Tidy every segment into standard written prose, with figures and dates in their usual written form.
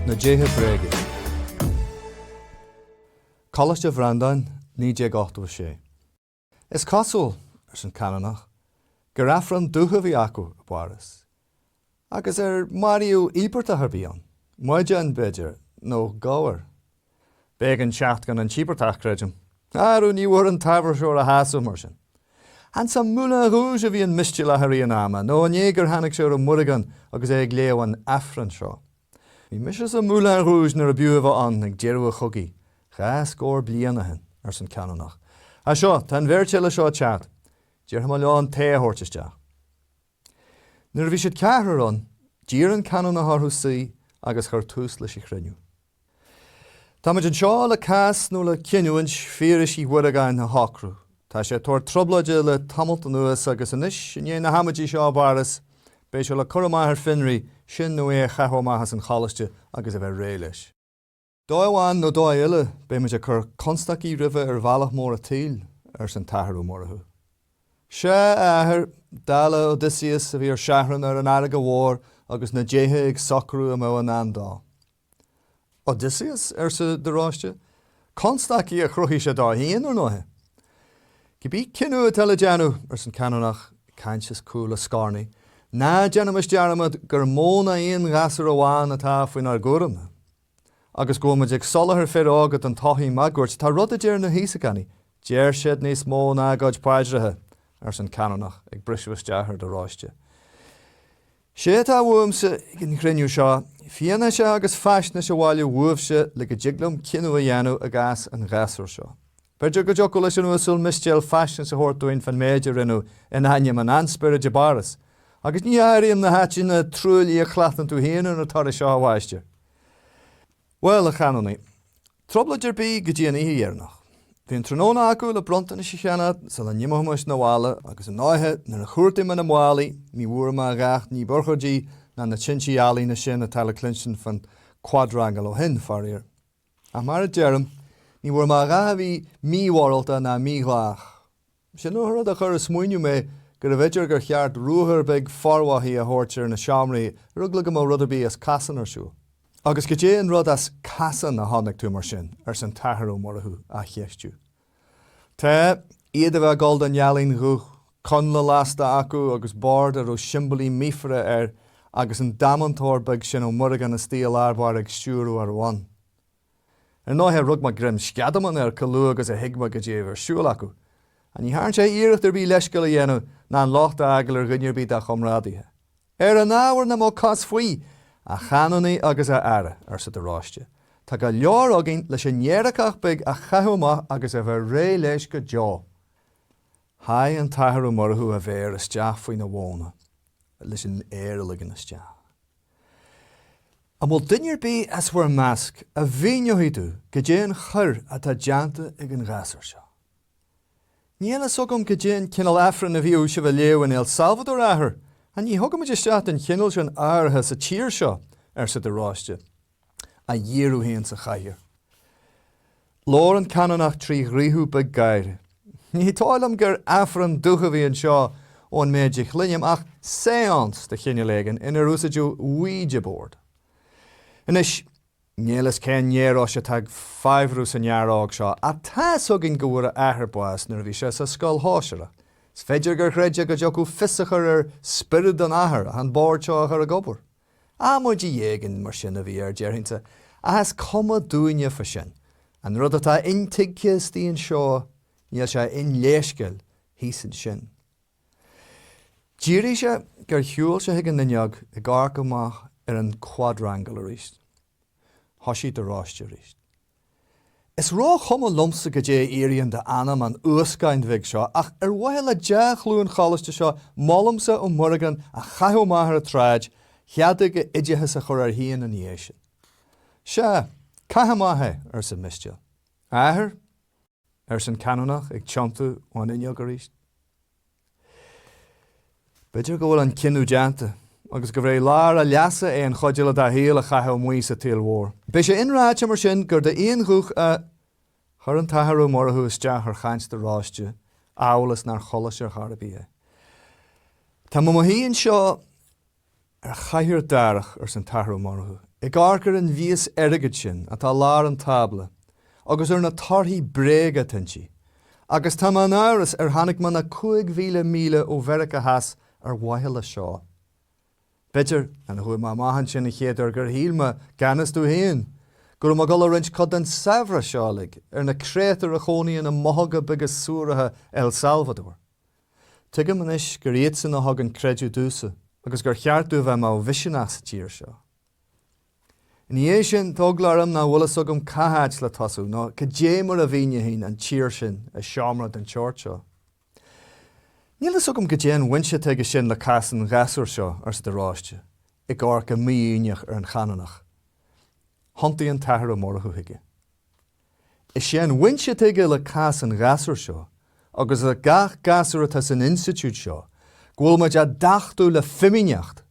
Na Déithe Bréige. Coláiste Bhreandáin, 1986. Is cosúil, arsa an Canónach, gur Aifreann dubh a bhí acu i bPáras. Agus ar maraíodh íobartach ar bith ann? Maidán, b'fhéidir, nó gabhar? B'éigean teacht gan an t-íobartach, creidim. Arú, ní bhfuair an t-áibhirseoir a shásamh mar sin. An sa Moulin Rouge a bhí an Mistéalach i rith an ama, nó an é gur tháinig sé ar Ó Muireagáin agus é ag léamh an Aifrinn seo? Bhí mise sa Moulin Rouge nuair a b'fhiú a bheith ann ag deireadh an chogaidh, 20 bliain ó shin, arsa an Canónach. Á seo, tá an bheirt eile seo ag teacht. Déarfaidh mé leo an tae a thabhairt isteach. Nuair a bhí siad ceathrar ann, d'iarr an Canónach orthu suí agus chuir tús leis an chruinniú. Táimid anseo le cás nó le cinniúint Phiarais Uí Mhuireagáin a shocrú. Tá sé ag tabhairt trioblóide le tamalt anuas agus anois, i ndiaidh na hamaidí seo i bPáras, beidh sé le cur amach ar fionraí, sin nó é a chaitheamh amach as an choláiste agus a bheith réidh leis. Dóigh amháin nó dóigh eile, beidh muid ag cur constaicí roimhe ar bhealach mór an tsaoil, arsa an tAthair Ó Murchú. Sea, a Athair, dála Odysseus a bhí ar seachrán ar an fharraige mhór agus na déithe ag socrú a mbeadh i ndán dó. Odysseus? arsa de Róiste. Constaicí a chruthaigh sé dó féin, ar ndóighe. Cibé cinneadh atá le déanamh, arsa an Canónach, ag caint os cúl a scornaigh, ná déanaimis dearmad gur mó ná aon ghasúr amháin atá faoinár gcúram. Agus go bhfuil muid ag soláthar fir óga don tsochaí máguaird, tá rud a deir na hÍosagánaigh, deir siad níos mó ná a gcuid paidreacha, arsa an Canónach, ag briseadh isteach ar de Róiste. Sé atá uaimse ag an chruinniú seo, fianaise agus faisnéis a bhailiú uaibhse le go dtig liom cinneadh a dhéanamh i gcás an ghasúir seo. B'fhéidir go dtiocfadh leis an Uasal Mistéil faisnéis a thabhairt dúinn fán méid a rinneadh in ainm an ainspioraid i bPáras, agus ní áirím na háiteanna truaillithe a chleachtann tú féin ar na turais seo, a mháistir. Bhuel, a Chanónaigh, trioblóid ar bith go dtí an oíche dheireanach. Bhí an tráthnóna acu le bronntanais a cheannach sula n-imeoimis 'na bhaile agus an oíche nuair a chuartaigh mé na málaí ní bhfuair mé a dhath ní b'urchóidí ná na tintí ealaíne sin atá le cluinstin fán Quadrangle ó shin, faraor. Ach mar a deirim, ní bhfuair mé a dhath a bhí mímhorálta ná mídhleathach. Sin an rud a chuir ag smaoineamh mé gurbh fhéidir gur cheart ruathar beag formhothaithe a thabhairt ar na seomraí ar eagla go mbeadh rud ar bith as casán ar siúl. Agus goidé an rud as casán a chonaic tú mar sin? arsa an tAthair Ó Murchú á cheistiú. Tá, iad a bheith ag gol don ealaín dhubh, coinnle lasta acu agus bord a raibh siombailí míofara air agus an damántóir beag sin Ó Muireagáin istigh i lár báire ag stiúradh ar a bhun. Ar ndóighe, rug mé greim sceadamán air chomh luath agus a thuig mé goidé a bhí ar siúl acu. Ach ní thearn sé iarracht ar bith leithscéal a dhéanamh ná an locht a fhágáil ar dhuine ar bith dá chomrádaithe. Ar an ábhar nach mbeadh cos faoi, a Chanónaigh agus a Fheara, arsa de Róiste, tá go leor againn leis an eiriceach beag a chaitheamh amach agus a bheith réidh leis go deo. Sháigh an tAthair Ó Murchú a mhéar isteach faoina bhóna leis an aer a ligean isteach. An bhfuil duine ar bith as bhur measc a mhíneoidh domh goidé an choir atá déanta ag an ghasúr seo? Níl fhios agam goidé an cineál Aifrinn a bhíodh sibh a léamh in El Salvador, a Athair, ach ní thugaimid isteach don chineál sin adhartha sa tír seo, arsa de Róiste, á dhíriú féin sa chathaoir. Labhair an Canónach trí ghraothadh beag gáire. Ní dóigh liom gur Aifreann dubh a bhí anseo ón méid a chluinim ach séance de chineál éigin inar úsáideadh Ouija board. Anois, níl fhios cén néaróis atá ag fabhrú san fhear óg seo ach tá fhios againn go bhfuair a athair bás nuair a bhí sé sa scoil shóisearach. Is féidir gur chreid sé go dtiocfadh fios a chur ar spiorad an athar ach an bord seo a chur ag obair. Amaidí éigin mar sin a bhí air, déarfainnse, ach is cuma dúinne fá sin. An rud atá intuigthe istigh anseo, níl sé inléisceáil thíos ansin. D'éirigh sé gur shiúil sé chuig an fhuinneog ag amharc amach ar an Quadrangle arís. Thoisigh de Róiste arís. Is róchuma liomsa goidé a éiríonn d'anam an uascáin bhig seo, ach ar mhaithe le dea-chlú an choláiste seo, molaimse Ó Muireagáin a chaitheamh amach ar an tsráid, cheadaigh a oideachas a chur air féin ina dhiaidh sin. Sea, caith amach é, arsa Mistéal. A Athair? arsa an Canónach ag tiontú ón fhuinneog arís. B'fhéidir go bhfuil an cinneadh déanta agus gurbh é lár a leasa é an chuid eile dá shaol a chaitheamh amuigh sa tsaol mhór. Beidh sé inráite mar sin gur d'aon ghuth a chuir an tAthair Ó Murchú isteach ar chaint de Róiste, amhail is nár chuala sé ar chor ar bith é. Tá mé i mo shuí anseo ar chathaoir darach, arsa an tAthair Ó Murchú. ag amharc ar an mhias airgid sin atá i lár an tábla agus ar na torthaí bréige atá inti, agus tá mé in amhras ar tháinig mé na 5,000 míle ó Mheiriceá Theas ar mhaithe leis seo. B'fhéidir, nuair a chuaigh mé amach ansin an chéad uair gur shíl mé, gan fhios domh féin, go raibh mé ag dul a roinnt cuid den saibhreas seo uilig ar na créatúir a chónaíonn i mbothóga beaga suaracha El Salvador. Tuigim anois gur iadsan a thug an creideamh domhsa agus gur cheart domh a bheith i mo mhisiúnach sa tír seo. Ina dhiaidh sin, tá eagla orm nach bhfuil fhios agam cá háit le tosú ná cad é mar a mhíneofainn an tír sin i seomra den tseort seo. Níl fhios agam cad é an bhaint atá aige sin le cás an ghasúir seo, arsa de Róiste, ag amharc go mífhoighneach ar an Chanónach. Thiontaigh an tAthair Ó Murchú chuige. Is é an bhaint atá aige le cás an ghasúir seo, agus le gach gasúr atá san institiúid seo, go bhfuil muid á dtachtadh le fimíneacht.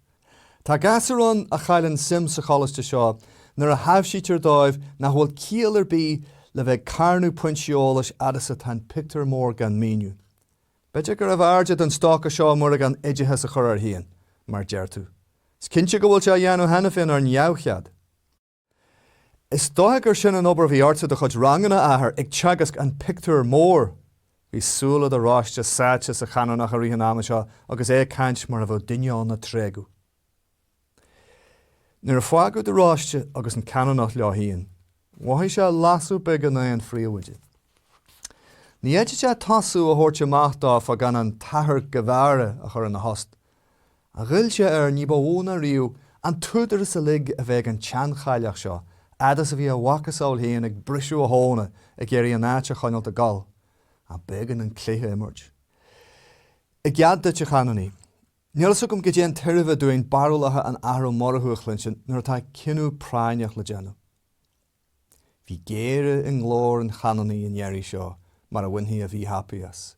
Tá gasúir ann a chailleann suim sa choláiste seo nuair a thaibhsítear dóibh nach bhfuil ciall ar bith le bheith ag carnadh pointí eolais fhad is atá an pictiúr mór gan míniú. B'fhéidir gurbh fhearrde don stoca seo Ó Muireagáin oideachas a chur air féin, mar deir tú. Is cinnte go bhfuil sé á dhéanamh cheana féin ar neamhchead. Is dóiche gur sin an obair a bhí ortsa i do chuid ranganna, a Athair, ag teagasc an pictiúr mór. Bhí súile de Róiste sáite sa Chanónach i rith an ama seo agus é ag caint mar a bheadh duine ann á tréigeadh. Nuair a fágadh de Róiste agus an Canónach leo féin, mhothaigh sé lasadh beag in aghaidh an phríomhoide. Ní fhéadfadh sé tosú a thabhairt amach dó fá gan an tAthair Guevara a chur ina thost, Ach ghoill sé air ní ba mhó ná riamh an t-údaras uilig a bheith ag an tseanchailleach seo fhad is a bhí a mhacasamhail féin ag briseadh a thóna ag iarraidh an áit a choinneáilt ag gol, ach b'éigean an cluiche a imirt. I gcead duit, a Chanónaigh, níl fhios agam goidé an tairbhe dúinn barúlacha an Athar Ó Murchú a chluinstin nuair atá cinneadh práinneach le déanamh. Bhí géire i nglór an Chanónaigh an iarraidh seo mar a bhainfí a mhíthapaidh as.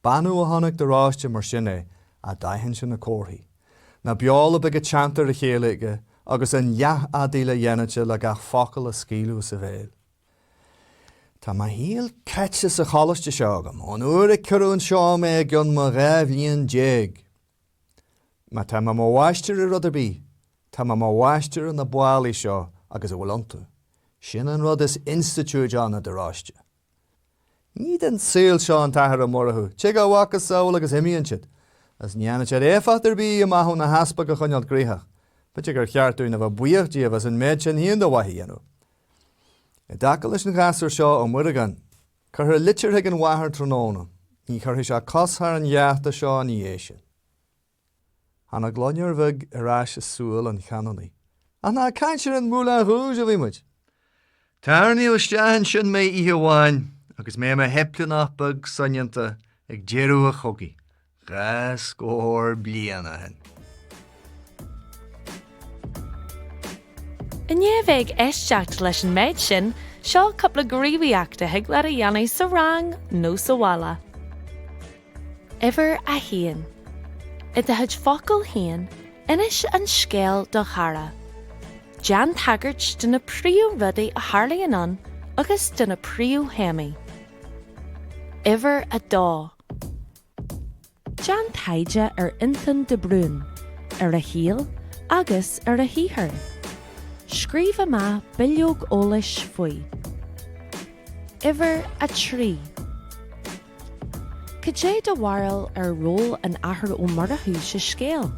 B'annamh a chonaic de Róiste mar sin é, ach d'aithin sé na comharthaí. Na beola beaga teannta ar a chéile aige agus an leathfheadaíl á dhéanamh de le gach focal a scaoileadh as a bhéal. Tá mo shaol caite sa choláiste seo agam ón uair a cuireadh anseo mé i gcionn mo 12 bhliain. Má tá mé mo mháistir ar rud ar bith, tá mé mo mháistir ar na ballaí seo agus a bhfuil iontu. Sin an rud is institiúid ann, a de Róiste. Ní den saol seo an tAthair Ó Murchú. Tig a mhacasamhail agus imíonn siad. Agus ní dhéanann siad éifeacht ar bith amach ó na heaspaig a choinneáilt gnoitheach. B'fhéidir gur cheart dúinn a bheith buíoch díobh as an méid sin féin de mhaith a dhéanamh. I dtaca leis an ghasúr seo, Ó Muireagáin, cuirfear litir chuig an mháthair tráthnóna. Ní chuirfidh sé cos thar an gheata seo ina dhiaidh sin. Tháinig loinnir bheag ar ais i súil an Chanónaigh. Ach nach ag caint ar an Moulin Rouge a bhí muid? Tarraingíodh isteach ansin mé oíche amháin agus mé i mo shéiplíneach beag soineanta ag deireadh an chogaidh, 20 bliain ó shin. I ndiaidh a bheith ag éisteacht leis an méid sin, seo cúpla gníomhaíocht a thig leat a dhéanamh sa rang nó sa bhaile. Uimhir 1. I do chuid focal féin, inis an scéal do chara. Déan tagairt do na príomhrudaí a tharlaíonn ann agus do na príomhthéamaí. Uimhir 2. Déan taighde ar Fhionntán de Brún, ar a shaol agus ar a shaothar. Scríobh amach bileog eolais faoi. Uimhir 3. Cad é do bharúil ar ról an Athar Ó Murchú sa scéal?